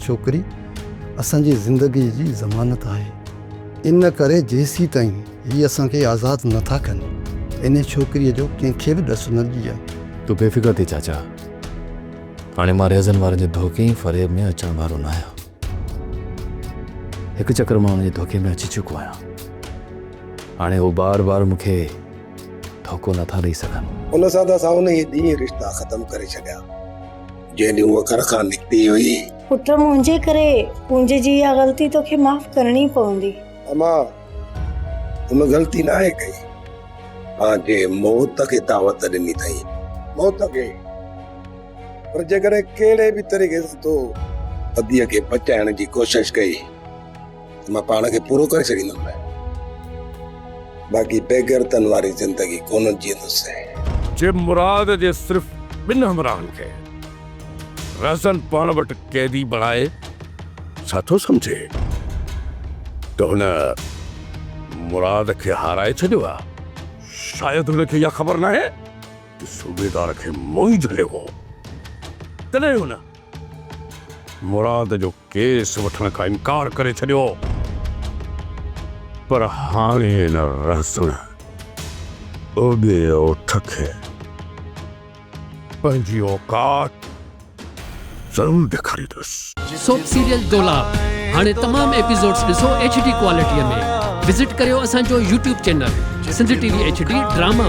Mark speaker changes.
Speaker 1: ڇوڪري اسان جي زندگيء جي ضمانت آهي. ان ڪري جيسيتائين هي اسان کي آزاد نه ٿا ڪن، انهيء ڇوڪريء جو ڪنهن کي به ڏس نه ڏجانء.
Speaker 2: تون بي فڪر ٿي چاچا. هاڻي مان رهزن وارن جي ڌوڪي ۽ فريب ۾ اچڻ وارو ناهيان. هڪ چڪر مان انهن جي ڌوڪي ۾ اچي چڪو آهيان. هاڻي هو بار بار مون کي ڌوڪو نه ٿا ڏئي سگهن.
Speaker 3: ان سان ته اسان انهيء ڏينهن رشتا ختم ڪري ڇڏيا، جنهن ڏينهن هوء گهر کان نڪتي هئي.
Speaker 4: پٽ منهنجي ڪري پونجي جي اها غلطي توکي معاف ڪرڻي پوندي.
Speaker 3: امان، هن غلطي ناهي ڪئي. پنهنجي موت کي دعوت ڏني اٿئي. موت کي. پر جيڪڏهن ڪهڙي به طريقي سان تو اديء کي بچائڻ جي ڪوشش ڪئي ته مان پاڻ کي پورو ڪري ڇڏيندم. باقي بيغيرتن واري زندگي ڪونه جيئندس.
Speaker 5: جي مراد جي صرف ٻن همراهن کي رهزن پاڻ وٽ قيدي بڻائي ڇا ٿو سمجهي ته هن مراد کي هارائي ڇڏيو آ؟ شايد هن کي اها خبر ناهي ته صوبيدار کي مون ئي جهليو هو، تڏهن هن مراد جو ڪيس وٺڻ کان انڪار ڪري ڇڏيو. پر هاڻي ان رهزن اوڳي اوٺ کي پنهنجي اوقات ضرور ڏيکاريندس.
Speaker 6: سوپ سيريل دولاب هاڻي تمام ايپيسوڊز ڏسو ايڇ ڊي ڪوالٽي ۾ وزٽ ڪريو اسان جو YouTube channel Sindh T V H D drama.